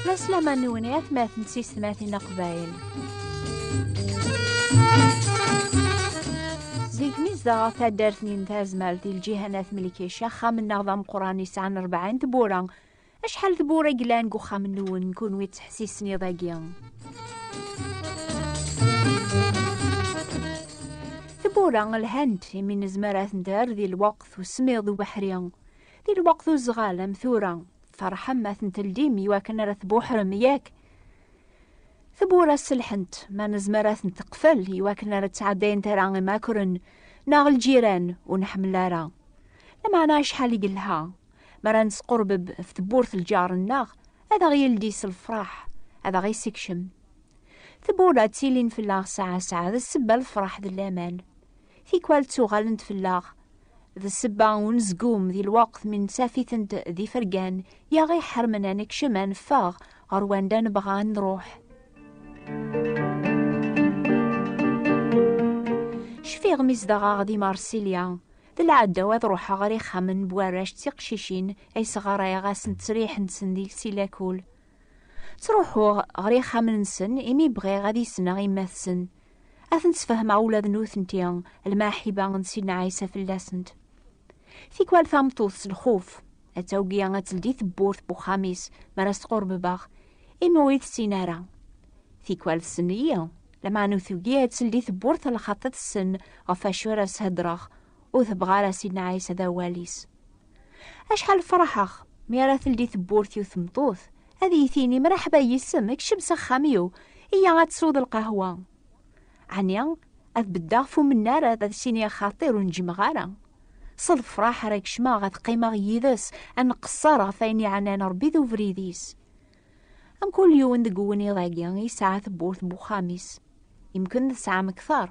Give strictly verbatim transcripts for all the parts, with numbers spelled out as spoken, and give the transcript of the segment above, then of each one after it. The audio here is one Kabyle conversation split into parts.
Laslama-nwen i atmaten d tistmatin Leqbayel. Zik mi zdaɣeɣ taddart-nni n Tazmalt di lǧiha n At Melkic, axxam-nneɣ d ameqqran yesɛan rebɛin tewwura. Acḥal tewwura i yellan deg uxxam-nwen, kunwi tettḥessisen iḍ-agi? Tewwura lhant, imi nezmer ad tent-err di lweqt usmiḍ d ubeḥri, di lweqt uzɣal am tura. Tferḥem ma tent-teldim iwakken ara tbuḥrem, yak? Tewwura selḥent, ma nezmer ad tent-teqfel iwakken ara ttɛeddayent ara imakren neɣ lǧiran ur nḥemmel ara. Lameɛna acḥal i yelha mi ara nesqurbeb ɣef tewwurt lǧar-nneɣ, ad aɣ-yeldi s lefraḥ, ad aɣ-isekcem. Tewwura ttilin fell-aɣ saɛa saɛa d ssebba n lefraḥ d laman. Tikwal ttuɣalent fell-aɣ d ssebba n unezgum di lweqt mi nsafi-tent d ifergan i aɣ-iḥermen ad nekcem, ad neffeɣ ɣer wanda nebɣa ad nruḥ. Cfiɣ mi zedɣeɣ di Marsilya, d lɛadda-w ad ruḥeɣ ɣer ixxamen n warrac d tiqcicin ay sɣarayeɣ-asen ttesriḥ-nsen di si lakul. Ttruḥuɣ ɣer ixxamen-nsen imi bɣiɣ ad issneɣ imma-tsen, ad ten-sfehmeɣ ula d nutenti lmaḥiba n Sidna Ɛisa fell-asent. Tikwal tameṭṭut s lxuf, ad tagi ad teldi tewwurt n uxxam-is mi ara squrbebeɣ, imi ur yi-tessin ara. Tikwal tessen-iyi, lameɛna ur tugi ad teldi tewwurt lxaṭi tessen ɣef wacu ara s-heddreɣ, ur tebɣa ara Sidna Ɛisa d awal-is. Acḥal ferḥeɣ mi ara teldi tewwurt-iw tmeṭṭut, ad iyi-tini: "Mreḥba yis-m, kcem s axxam-iw, iyya ad tesweḍ lqahwa." Ɛni ad beddeɣ f umennar ad as-iniɣ: "Xaṭi, ur nǧemmeɣ ara"? S lefraḥ ara kecmeɣ ad qqimeɣ yid-s, ad nqeṣṣer ɣef wayen iɛnan Ṛebbi d ubrid-is. Mkul yiwen deg-wen iḍ-agi yesɛa tewwurt n uxxam-is. Yemken tesɛam kter.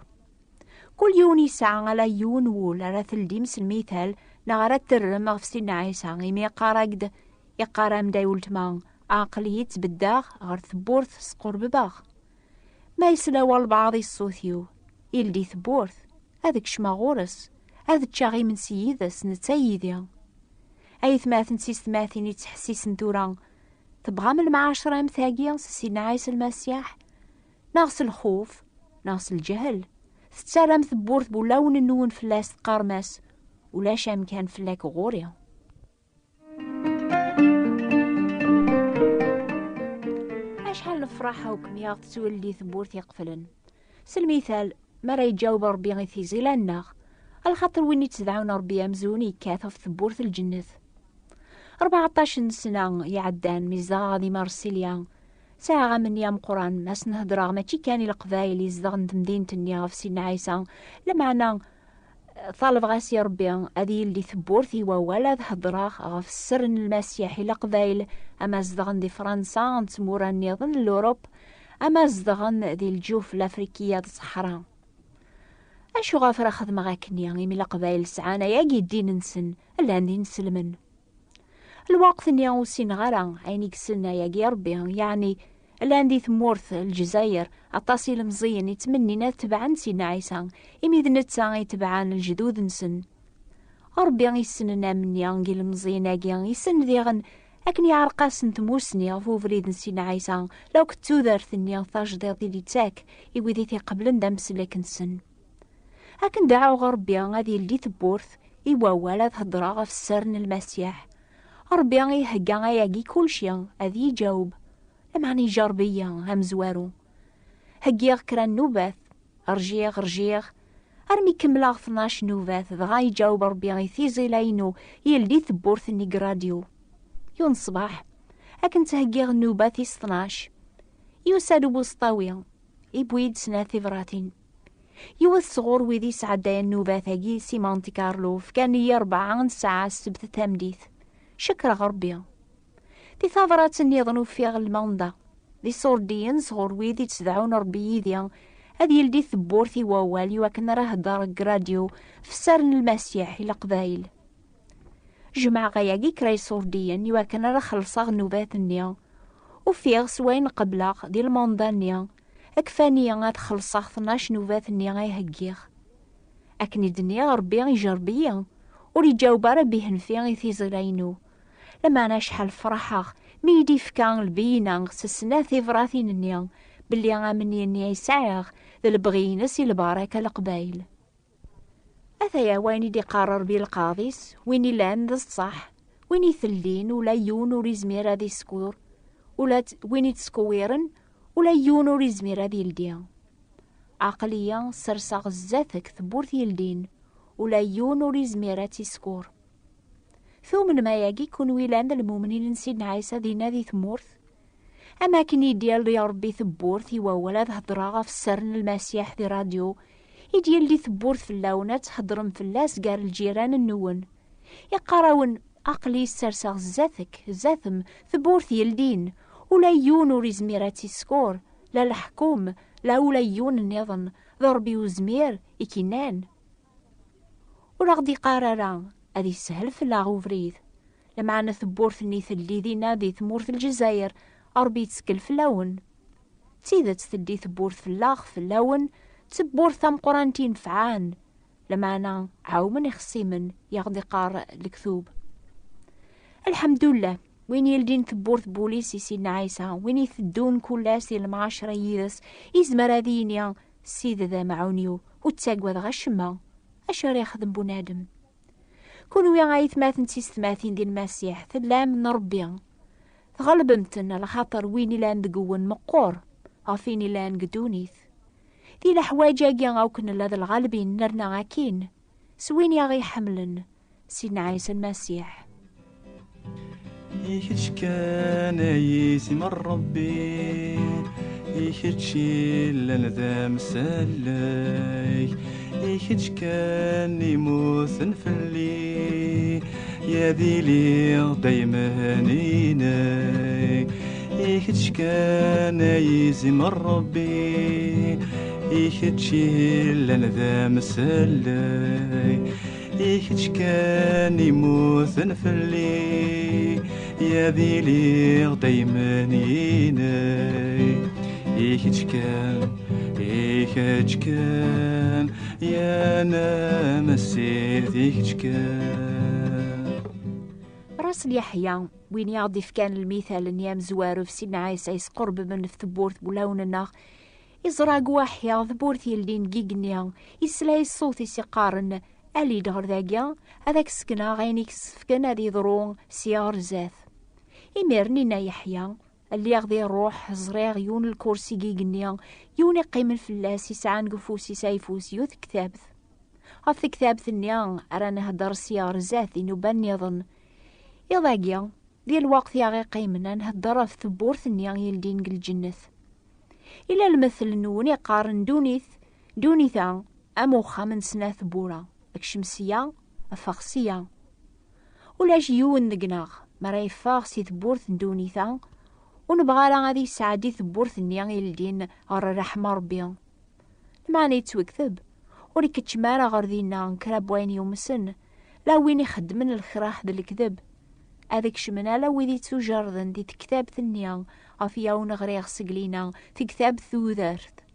Kul yiwen yesɛa ala yiwen wul ara teldim s lmital neɣ ara terrem ɣef Sidna Ɛisa, imi yeqqar-ak-d, yeqqar-am-d ay weltma: "Aql-iyi ttbeddaɣ ɣer tewwurt squrbebeɣ." Ma yesla walbeɛḍ i ṣṣut-iw, ildi tewwurt, ad kecmeɣ ɣur-s, ad ččeɣ imensi yid-s, netta yid-i. Aytmaten d tistmatin yettḥessisen tura, tebɣam lemɛacra am tagi s Sidna Ɛisa Lmasiḥ? Neɣ s lxuf, neɣ s lǧehel, tettarram tewwurt n wulawen-nwen fell-as, teqqarem-as: "Ulac amkan fell-ak ɣur-i." Acḥal nefraḥ akk mi aɣ-tettweldi tewwurt iqeflen. S lmital, mi ara yeǧǧaweb Ṛebbi i tiẓila-nneɣ, alaxaṭer win ittedɛun Ṛebbi amzun yekkat ɣef tewwurt n lǧennet. Rbeɛṭac n sna iɛeddan mi zedɣeɣ di Marsilya, sɛiɣ amenni ameqqran, ma s-nhedreɣ mačči kan i Leqbayel izedɣen temdint-nni ɣef Sidna Ɛisa, lameɛna ṭalbeɣ-as i Ṛebbi ad yeldi tewwurt i wawal ad hedreɣ ɣef sser n Lmasiḥ i Leqbayel, ama zedɣen di Fransa, n tmura nniḍen n Lurup, ama zedɣen di lǧuf Lafrikiya d Ṣṣeḥra. Acuɣef ara xedmeɣ akkenni, imi Leqbayel sɛan ayagi ddin-nsen, llan d inselmen? Lweqt-nni ur ssineɣ ara ayen i yessen ayagi Ṛebbi, yeɛni llan di tmurt Lezzayer aṭas ilemẓiyen yettmennin ad tebɛen Sidna Ɛisa, imi d netta i tebɛen lejdud-nsen. Ṛebbi yessnen amenni n yilemẓiyen-agi, yessen diɣen akken yeɛreq-asen tmussni ɣef ubrid n Sidna Ɛisa, lakk d tudert-nni tajdiṭ i d-ittak i wid i t-iqeblen d ameslak-nsen. Akken dɛuɣ Ṛebbi ad yeldi tewwurt i wawal ad hedreɣ ɣef sser n Lmasiḥ. Ṛebbi ihegga ayagi kulci ad yi-ǧaweb, lameɛna ijerreb-iyi amezwaru. Heggiɣ kra n nnubat, rjiɣ, rjiɣ, armi kemmleɣ tnac nnubat, dɣa iǧaweb Ṛebbi i tiẓila-inu, yeldi tewwurt-nni deg ṛṛadyu. Yiwen ṣṣbeḥ, akken ttheggiɣ nnuba tis tnac, yusa-d ubuseṭṭawi, iwwi-d snat tibratin. Yiwet sɣur wid isɛeddayen nnubat-agi si Monte Carlo, fkan-iyi rebɛa n ssaɛa ssebt tameddit. Cekreɣ Ṛebbi. Di tabrat nniḍen ufiɣ lmanda d iṣurdiyen sɣur wid ittedɛun Ṛebbi yid-i, ad yeldi tewwurt i wawal iwakken ara heddreɣ deg ṛṛadyu f sser n Lmasiḥ i Leqbayel. Jemɛeɣ ayagi kra iṣurdiyen iwakken ara xellṣeɣ nnubat-nni. Ufiɣ s wayen qebleɣ di lmanda-nni, kfan-iyi ad xellṣeɣ tnac nnubat-nni ay heggiɣ. Akken i d-nniɣ, Ṛebbi ijerreb-iyi, Ur iǧaweb ara Bihenfi i tiẓra-inu. Lameɛna acḥal ferḥeɣ mi i d-ifka lbiyina s snat tibratin-nni belli amenni-nni i sɛiɣ d lebɣi-ines i lbaraka n Leqbayel. Ataya wayen i d-iqqar Ṛebbi lqaḍ-is, win ilan d ṣṣeḥ, win iteldin ula yiwen ur izmir ad iskur, ula d win ittskewwiren ula yiwen ur izmir ad yeldi. Aql-iyi serseɣ zdat-k tewwurt yeldin, ula yiwen ur izmir ad tt-iskur. Tumnem ayagi kunwi llan d lmumnin n Sidna Ɛisa dinna di tmurt? Am akken i d-yeldi Ṛebbi tewwurt i wawal ad heddreɣ ɣef sser n Lmasiḥ di ṛṛadyu, i d-yeldi tewwurt fell-awen ad theddrem fell-as gar lǧiran-nwen. Iqqar-awen, aql-i sserseɣ zdat-k, zdat-m, tewwurt yeldin, ula yiwen ur izmir ad tt-iskur, la leḥkum, la ula yiwen nniḍen, d Ṛebbi uzmir i k-innan. Ur aɣ-d-iqqar ara ad yeshel fell-aɣ ubrid. Lameɛna tewwurt-nni teldi dinna di tmurt n Lezzayer, Ṛebbi yettkel fell-awen. D tidet teldi tewwurt fell-aɣ, fell-awen, d tewwurt tameqqrant inefɛen. Lameɛna ɛawmen ixṣimen, i aɣ-d-iqqar lektub. Lḥemdullah, win yeldin tewwurt n wul-is i Sidna Ɛisa, win iteddun kul ass di lemɛacra yid-s, izmer ad yini, Ssid d amɛun-iw, ur ttagadeɣ acemma. Acu ara yexdem bunadem? Kunwi ay atmaten d tisetmatin di Lmasiḥ, tellam n Ṛebbi. Tɣelbem-ten, lxaṭer win ilan deg-wen meqqer ɣef win ilan deg ddunit. Di leḥwaǧ-agi akk nella d lɣalbin, nerna akkin s win i aɣ-iḥemmlen, Sidna Ɛisa Lmasiḥ. I kečč kan ay izem n Ṛebbi, i kečč i llan d amsallek, i kečč kan i mmuten fell-i, ad iliɣ daymen inek. I kečč kan ay izem n Ṛebbi, i kečč i llan d amsallek, i kečč kan i mmuten fell-i, ad iliɣ daymen inek. I kečč kan, i kečč kan, ya Nna Messit, i kečč kan. Ras Lyaḥya, win i aɣ-d-ifkan lmital-nni amezwaru f Sidna Ɛisa yesqurben f tewwurt n wulawen-nneɣ, iẓra deg waḥya tewwurt yeldin deg igenni, yesla i ṣṣut-is iqqaren, ali-d ɣer dagi, ad ak-sekneɣ ayen i yessefken ad yeḍru sya ɣer zdat. Imiren inna Yeḥya, lliɣ di ṛṛuḥ, ẓriɣ yiwen lkursi deg igenni, yiwen iqqimen fell-as, yesɛan deg ufus-is ayeffus yiwet tektabt. Ɣef tektabt-nni ara nhedder sya ɣer zdat di nnuba nniḍen. Iḍ-agi, di lweqt i aɣ-iqqimen, ad nhedder ɣef tewwurt-nni yeldin deg lǧennet. Ila lmettel-nwen iqqaren ddunit, ddunit-a am uxxam n snat tewwura, kcem sya, ffeɣ sya. Ulac yiwen deg-neɣ mi ara yeffeɣ si tewwurt n ddunit-a, ur nebɣi ara ad yesɛeddi tewwurt-nni yeldin ɣer ṛṛeḥma n Ṛebbi. Lameɛna yettwekteb, ur ikeččem ara ɣer dinna kra n wayen yumsen, la win ixeddmen lexraḥ d lekdeb. Ad kecmen ala wid yettujerden di tektabt-nni ɣef i awen-ɣriɣ seg lina, tektabt tudert.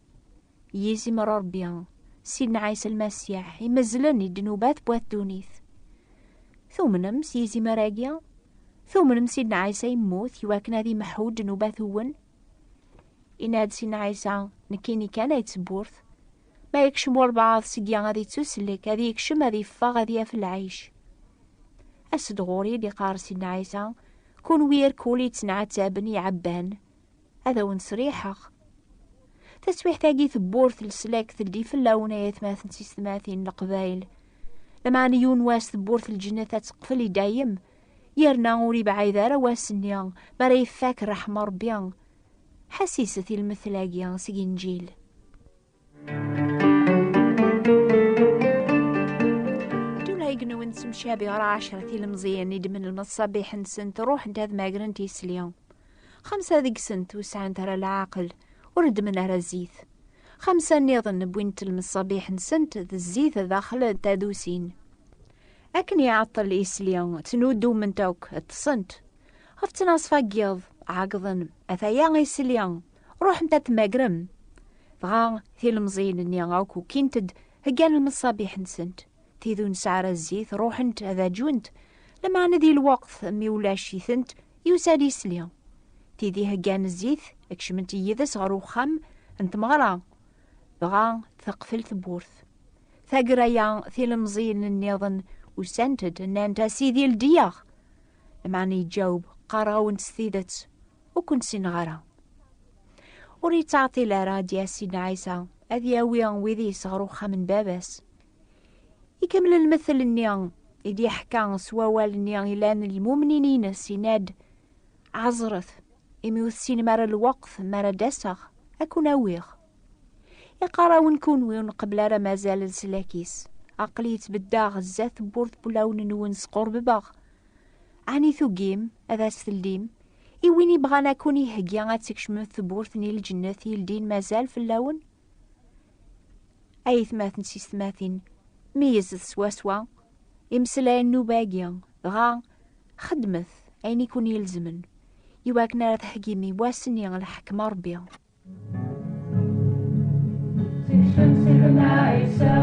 Yizimer Ṛebbi, Sidna Ɛisa Lmasiḥ, imezlen i ddnubat n wat ddunit. Tumnem s yizimer-agi? Tumnem Sidna Ɛisa yemmut i wakken ad imḥu ddnubat-nwen? Inna-d Sidna Ɛisa, nekkini kan ay d tewwurt. Ma yekcem walbeɛḍ seg-i ad ittusellek, ad yekcem, ad yeffeɣ, ad yaf lɛic. As-d ɣur-i, d-iqqar Sidna Ɛisa, kunwi irkul yettneɛtaben iɛebban, ad awen-sriḥeɣ. Taswiḥt-agi tewwurt leslak teldi fell-awen ay atmaten d tisetmatin n Leqbayel. Lameɛna yiwen wass tewwurt n lǧennet ad teqfel i dayem, yerna ur ibɛid ara wass-nni mi ara yeffak ṛṛeḥma n Ṛebbi. Ḥessiset i lmettel-agi seg Inǧil. Ddula igenwen temcabi ɣer ɛecra tilemẓiyin i ddmen lmeṣṣabiḥ-nsent, ruḥent ad magrent isli. Xemsa deg-sent ur sɛant ara leɛqel, ur ddmen ara zzit. Xemsa nniḍen wwint lmeṣṣabiḥ-nsent d zzit daxel n tadusin. Akken iɛeṭṭel isli, ttnuddument akk, ṭṭsent. Ɣef ttnaṣfa n yiḍ, ɛeggḍen, ataya isli, ruḥemt ad tmagrem. Dɣa tilemẓiyin-nni akk ukint-d, heggan lmeṣṣabiḥ-nsent. Tid ur nesɛi ara zzit ruḥent ad aǧunt, lameɛna di lweqt mi ulac-itent, yusa-d yisli. Tid iheggan zzit kecment yid-s ɣer uxxam n tmeɣra, dɣa teqfel tewwurt. Taggara-ya, tilemẓiyin nniḍen usant-d, nnant: "A Sidi, ldi-yaɣ!" Lameɛna iǧaweb: "Qqareɣ-awent s tidet, ur ken-ssineɣ ara." Ur yettɛeṭṭil ara ad d-yas Sidna Ɛisa ad yawi wid-is ɣer uxxam n baba-s. Ikemmel lmettel-nni i d-yeḥka s wawal-nni ilan i lmumnin-ines, yenna-d: "Ɛeẓret, imi ur tessinem ara lweqt mi ara d-aseɣ ad ken-awiɣ." Iqqar-awen kunwi ur nqebbel ara mazal leslak-is. Aql-i ttbeddaɣ zdat tewwurt n wulawen-nwen, squrbebeɣ. Ɛni tugim ad as-teldim i win ibɣan ad ken-iheggi ad tkecmem tewwurt-nni n lǧennet yeldin mazal fell-awen? Aytmaten s yessetmatin, meyyzet swaswa imeslayen n nnuba-agi, dɣa xedmet ayen i ken-ilezmen, iwakken ara theggim i wass-nni lḥekma n Ṛebbi. Tekcem Sidna Ɛisa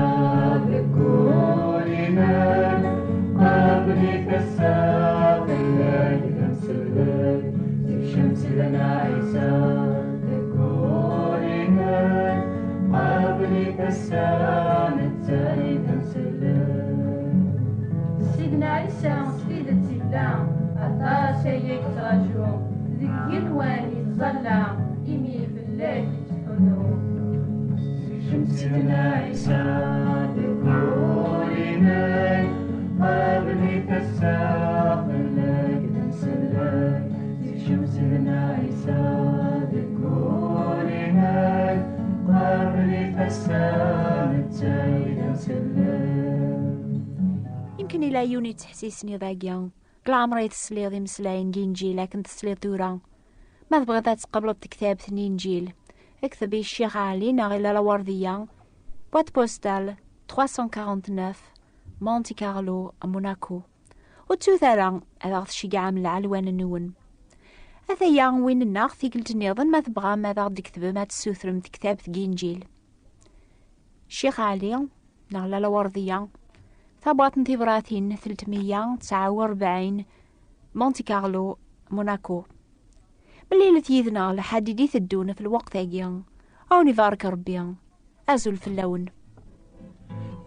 deg wul-inek, qabel-it ass-a, fell-ak d amsellek. Tekcem Sidna Ɛisa deg wul-inek, qabel-it ass-a, netta i d amsellek. Sidna Ɛisa s tidet yella, aṭas ay yettṛaju deg yigenwan yettẓalla, imi fell-ak yettḥunnu. Tekcem Sidna Ɛisa deg wul-inek, qabel-it ass-a, fell-ak d amsellek. Tekcem Sidna Ɛisa deg wul-inek, qabel-it ass-a, netta i d amsellek. Yemken ila yiwen yettḥessisen iḍ-agi, deg leɛmer ay tesliḍ imeslayen n Yinǧil akken tesliḍ tura. Ma tebɣiḍ ad tqebleḍ tektabt n Yinǧil, kteb i Ccix Ɛli neɣ i Lalla Werdiya, boîte postale trois cent quarante-neuf, Monte Carlo, Monaco. Ur ttut ara ad aɣ-tceggɛem lɛelwan-nwen. Ataya win-nneɣ, tikkelt nniḍen ma tebɣam ad aɣ-d-tketbem ad tessutrem tektabt n Yinǧil. Ccix Ɛli neɣ Lalla Werdiya, tabwaṭ n tibratin telt meyya tesɛa u rebɛin, Monte Carlo, Monaco. Mlilet yid-neɣ lḥadid iteddun ɣef lweqt-agi. A wen-ibarek Rebbi. Azul fell-awen.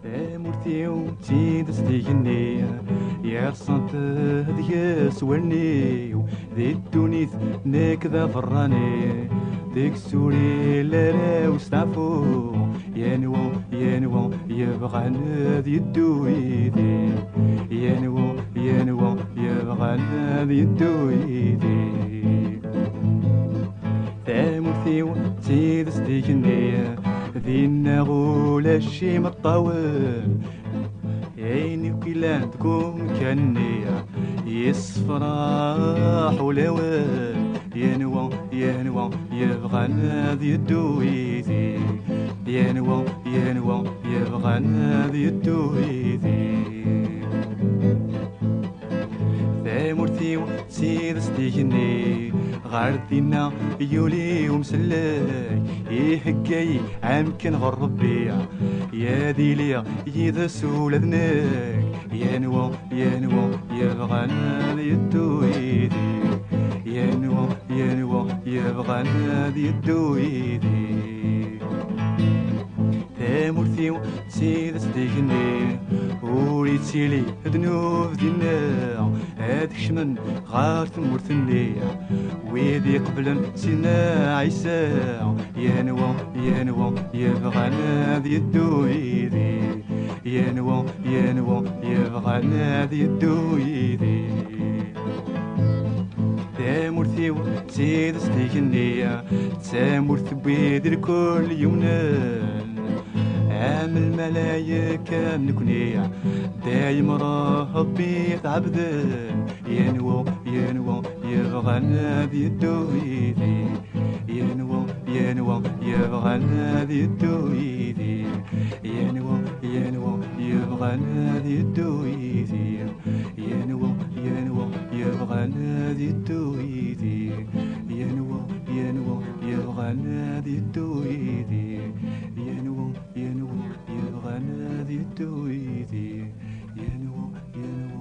Tamurt-iw d tidet d igenni, yerṣant deg-s wallen-iw, di ddunit nekk d aberrani, deg-s ur illi ara usteɛfu, yenwa, yenwa yebɣan ad yeddu yid-i, yenwa, yenwa yebɣan ad yeddu yid-i. Tamurt-iw d tidet d igenni, dinna ulac imeṭṭawen. Ayen akk yellan deg umkan-nni, yessefraḥ ulawen. Yenwa, yenwa yebɣan ad yeddu yid-i, yenwa, yenwa yebɣan ad yeddu yid-i. Tamurt-iw d tidet d igenni, ɣer dinna yuli umsellek, ihegga-yi amkan ɣer Rebbi, ad iliɣ yid-s ula d nekk. Yenwa, yenwa yebɣan ad yeddu yid-i, yenwa, yenwa yebɣan ad yeddu yid-i. Tamurt-iw d tidet d igenni, ur ittili ddnub dinna, ad kecmen ɣer tmurt-nni wid iqeblen Sidna Ɛisa. Yenwa, yenwa yebɣan ad yeddu yid-i, yenwa, yenwa yebɣan ad yeddu yid-i. Tamurt-iw d tidet d igenni, d tamurt n wid irkul yumnen. Am lmalayek am nekni, dayem Ṛebbi tɛebden. Yenwa, yenwa yebɣan ad yeddu yid-i, yenwa, yenwa yebɣan ad yeddu yid-i, yenwa, yenwa yebɣan ad yeddu yid-i. Yenwa, yenwa yebɣan ad yeddu yid-i, yenwa, yenwa yebɣan ad yeddu yid-i, yenwa, yenwa yebɣan ad yeddu yid-i. Yenwa, yenwa.